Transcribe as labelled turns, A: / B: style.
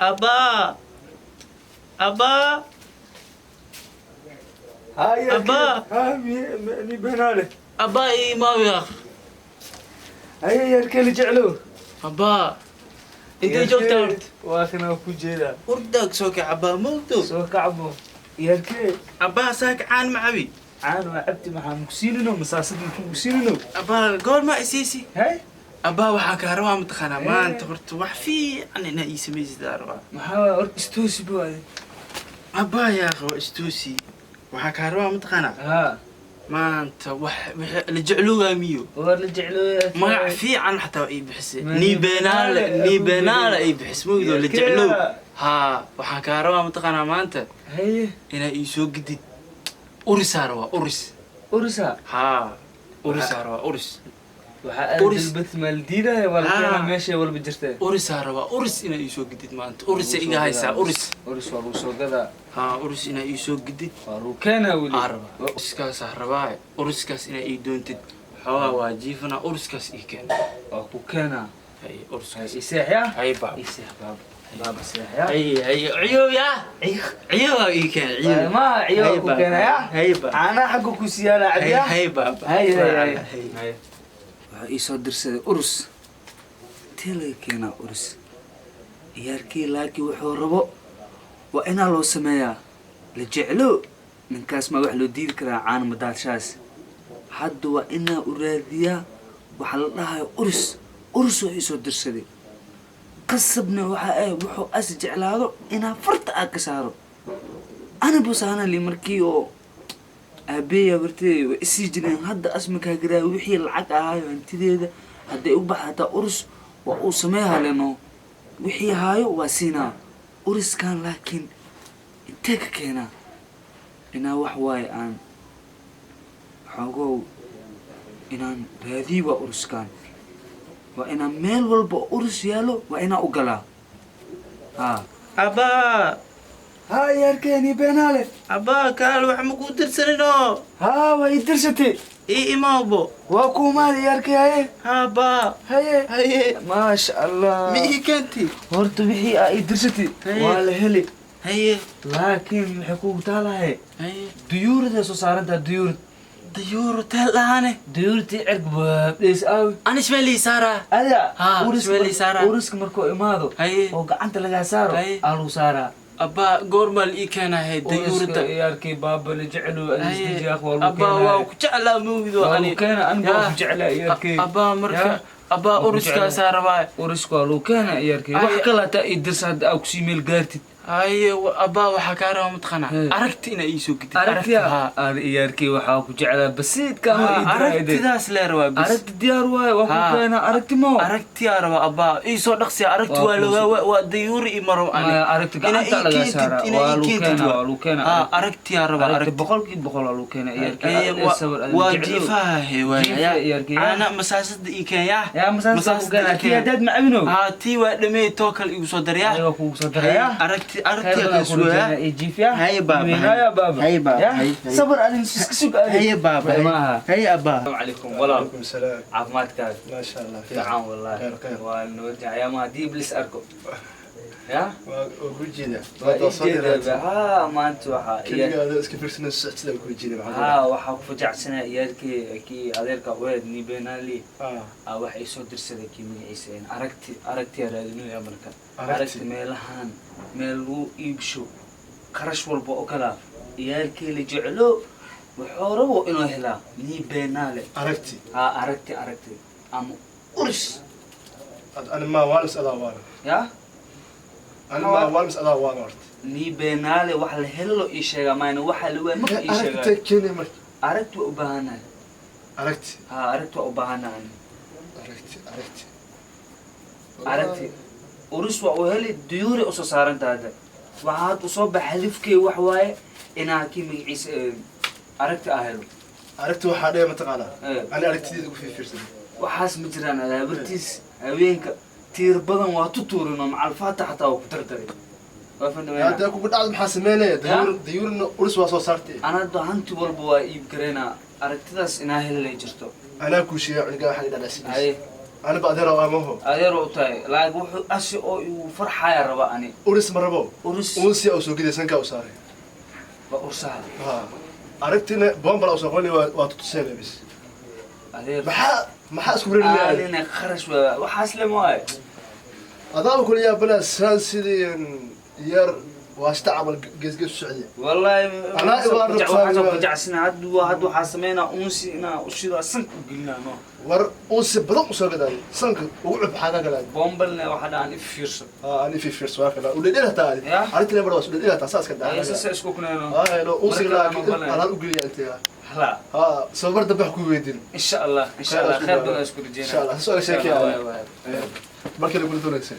A: Abbaa, abbaa.
B: Haye.
A: Abbaa.
B: Ha, ni beenaale.
A: Abbaa, ii imaaw.
B: Haye, yarkee la jeclow.
A: Abbaa, intee joogtaa horta?
B: Waa kana, ku jeedaa.
A: Hurdaag soo kac, abbaa, mawdo.
B: Soo kacbo, yarkee.
A: Abbaa, saaka caan ma cabi?
B: Caan waa cabti, maxaa makusiinino? Masaasad makugu siinino?
A: Abbaa, goorma isiisi?
B: Hay.
A: Abbaa, waxaa kaa rabaa, mataqaanaa, maanta horta wax fiican inaa ii samaysidaa rabaa.
B: Maxaa waay? Horta istoosi bo ade.
A: Abbaa, yaa waa istoosi. Waxaa kaa rabaa, mataqaanaa, maanta wax wixii la jecloogaa miyo?
B: War la jeclooya.
A: Magac fiican xataa waa ii bixisay.
B: Ma
A: nii beenaale, nii beenaale ii bixis, mawdo la jeclow. Haa, waxaan kaa rabaa, mataqaanaa, maanta inaa ii soo gidid urisaa rabaa, uris.
B: Urisa?
A: Haa, urisaa rabaa, uris.
B: Waxaa aad
A: Uris.
B: dalbat maaldiidaya waa la keenaa, meeshay walba jirtee.
A: Urisaa rabaa, uris inaa ii soo gidid maanta. Urisa iga haysaa, uris.
B: Uris waa lagu soo gadaa.
A: Haa, uris inaa ii soo gidid.
B: Waa lagu keenaa weli.
A: Aa rabaa, uriskaasaa rabaa, uriskaas inaa ii doontid. Xoogaa waa jiifana, uriskaas ii keen.
B: Waa ku keenaa.
A: Hay, uriskaas.
B: Iseexya.
A: Hay, baaba.
B: Iseex, baaba, baaba, seexya.
A: Hay, hay, ciyow yaa ciyow ii keen, ciyow.
B: Ma ciyo ku keenaya.
A: Hay, baaba.
B: Caanaha xagga ku siyaala cabdiya.
A: Hay, baaba.
B: Hay, hay, hay.
A: Hay.
B: Hay, waxaa ii soo dirsaday urus. Intee laga keenaa urus, ciyaarkii? Laakiin wuxuu rabo waa inaa loo sameeyaa. La jeclo ninkaas, maa wax loo diidi karaa? Caana madaadshaas hadda waa inaa u raadiyaa. Waxaa la dhahayo urus, urus waa ii soo dirsaday. Qasabna waxa ah wuxuu as jeclaado inaa farta aa ka saaro. Ana busaanali markii oo aabeeya bartay way isii jireen. Hadda asma kaa wixii lacag ahaayo, hantideeda hadday u baxda hataa urus waa uu sameeyaa leno. Wixii haayo waa siinaa uriskan, laakiin intee ka keenaa? Inaa wax waaye aan xoogow inaan raadiyi waa uruskan. Waa inaan meel walba oo urus yaalo waa inaan u galaa, ha.
A: Abbaa.
B: Ha, yaarkeeni beenaale.
A: Abbaa, kaal, wax ma kuu dirsaninoo?
B: Ha, waa ii dirsatay.
A: Ii imaawbo.
B: Waa kuumaada, yaarkay, haye.
A: Abbaa.
B: Haye.
A: Haye.
B: Maasha Allah.
A: Ma ii keenti?
B: Horta wixii aa ii dirsatay
A: Haye.
B: waa la heli.
A: Haye.
B: Laakiin maxay kugu taalahay?
A: Haye.
B: Duyuuraday soo saarantaha, duyuurad.
A: Dayuuro teel dhahane?
B: Duyuurtii cirka baabdheys aawi.
A: Anis meel ii saaraa.
B: Ada.
A: Ha, ismail ii saaraa.
B: Uriska markuu imaado
A: Haye.
B: oo gacanta lagaa saaro
A: Haye.
B: aa lagu saaraa.
A: Abbaa, goormaa la ii keenahay dayuurada?
B: Uriska, yaarkii, baaba la jecelo.
A: Haye.
B: Alisdejiyaaq waa lagu
A: Abbaa, waa
B: keenaya.
A: ku jeclaa, mawgido.
B: Waa
A: ani
B: lagu keenaa, anigu waa ku jeclaa, yaarkii.
A: Abbaa, marka
B: Ya.
A: abbaa,
B: Waa ku
A: uriskaasaa rabaa.
B: Uriska waa lagu keenaa, yaarkii.
A: Haye.
B: Wax kale hataa ii dirsa hadda aa kusii meel gaartid.
A: Haye, abbaa, waxaa kaa rabaa, mataqaanaa,
B: Haye.
A: aragti inaa ii soo gidid.
B: Aragtiya.
A: Haa.
B: Ada, yaarkii, waxaa ku jeclaa basiidka ama
A: Haa,
B: ii diraayde.
A: aragtidaas lee rabaa bis.
B: Aragti diyaar waaye, waa ku
A: Haa.
B: keenaa aragti mo.
A: Aragtiyaa rabaa, abbaa, ii soo dhaqsiya aragti.
B: Waa
A: waa
B: kuu
A: loogaa waa dayuuri ii maro ani.
B: Maya, aragti
A: Inaa
B: gacanta
A: ii
B: lagaa
A: keentid,
B: saaraa.
A: inaa
B: Waa
A: ii
B: lagu
A: keentid
B: keenaa,
A: waa.
B: waa lagu keenaa.
A: Haa,
B: Aragti.
A: aragtiyaa rabaa.
B: Aragti
A: aragti
B: 100% waa lagu keenaa, yaarkii.
A: Haye,
B: Aragti sabir, adiga
A: waa
B: jeclow.
A: jiifaha he waay.
B: Jiifa, yaarkii, yaa.
A: Caana masaasada ii keen yaa.
B: Yaa masaasada ku keenaa. Tii haddaad macabinow.
A: Haa, tii waa dhammeey, too kale igu soo daryaa.
B: Haye, waa kugu soo darayaa.
A: Aragti,
B: Khayr
A: aragtiyaa
B: badan
A: kala
B: ku
A: sugayaa.
B: rajaynaa, ii jiif yaa.
A: Haye, baaba.
B: Miinaya, baaba.
A: Haye, baaba.
B: Yaa?
A: Haye, haye.
B: Sabir, adin iska sug adin.
A: Haye, baaba.
B: Maaha.
A: Haye, abbaa.
B: Asalaamu calaykum, walaal.
C: عليكم السلام.
B: Caafimaadkaaga?
C: ما شاء الله.
B: Fiican wallahi.
C: خير خير.
B: Waa nabad ayaamaha haddii iblis arko ya.
C: وجينا.
B: Waa ii jeedaa. Haa, maanta waxaa
C: كلها iska fiirsana socodada ku jiida.
B: Haa, waxaa ku fajacsanaa iyaalkii kii adeerka uheed nibenali.
C: Ah.
B: Aa, wax ay soo dirsaday kii magaciisa een aragti, aragtiyaa raadinaya marka.
C: Aragti.
B: Aragti meelahan meel lagu iibsho qarash walba oo kala iyaalkii la jeclo wuxuu rabo inuu helaa nii beenaale.
C: Aragti.
B: Haa, aragti, aragti ama uris.
C: انا ما والمس ادا وانا.
B: Ya.
C: انا ما والمس ادا وانا horta.
B: Nii beenaale, wax la helo ii sheegaa mayna waxa la waay marka ii
C: aragti
B: sheegaa.
C: Keenay marka.
B: Aragti waa u baahanahay.
C: Aragti.
B: Haa, aragti waa u baahanahay.
C: Aragti, aragti.
B: Aragti, urus waa u heli, duyuuri usoo saaranta hadda. Waxaa hadda usoo baxa hadafkey wax waaye inaa kii magaciisa aragti aa helo.
C: Aragti waxaa dhee, mataqaanaa,
B: Eh.
C: ani aragtideeda ugu fiirsaday.
B: Waxaas ma jiraan alaabartiis. Haweenka tiir badan waa tu tuurino macalfaata xataa waa ku dardaray, waa fahantay.
C: Hadda kugu dhacdo maxaa sameynaya? Dayuur, dayuurna urus waa soo saartay.
B: Ana hadda hanti walba waa iib garaynaa aragtidaas inaa helilay jirto.
C: Anaa kuu sheegay, cunugaa waxaa dhadhacsiinaysa.
B: Haye.
C: Aniba adeer oo amaho.
B: Adeer u tahay, laakiin wuxuu asi oo igu farxaya raba ani.
C: Uris ma rabo.
B: Uris.
C: Unsi u soo giday, sanka u saaray.
B: Waa ursaha.
C: Ha, aragtina bombala u soo qolni, waa tutuseen bis.
B: Adeer.
C: Maxaa isku reerinaya?
B: Anina kharash waa waxaas le maayo.
C: Adaaba kula yaabana saan sidii yar waasta camal geesgees u socday.
B: Wallahi.
C: Anaa iwaan rabtaa.
B: Waxaan kujacsina hadda waa hadda waxaa sameynaa unsi inaa ushida sanka u gelinaa no.
C: War unsi badan usoo gadaayo, sanka ugu cub xaaga galaay.
B: Bombalne waxaa dhahan if fiirso.
C: Ani fi fiirso, waa kana udhedhel hataa adi.
B: Ya?
C: Arrintii lemar waa udhedhel hataa saas ka
B: Ay sasa
C: daa.
B: Isku kuneeno.
C: Haa, no unsiga.
B: Marka
C: Laakiin
B: bombalne.
C: alaal u geliya intee.
B: Hala.
C: Ha, sababar dambe wax ku weydin.
B: Insha Allah, insha Allah, khayr badan isku rajeynaa.
C: Insha Allah, soo sheekaya.
B: Waay, waay.
C: Markii la kula doonaysa.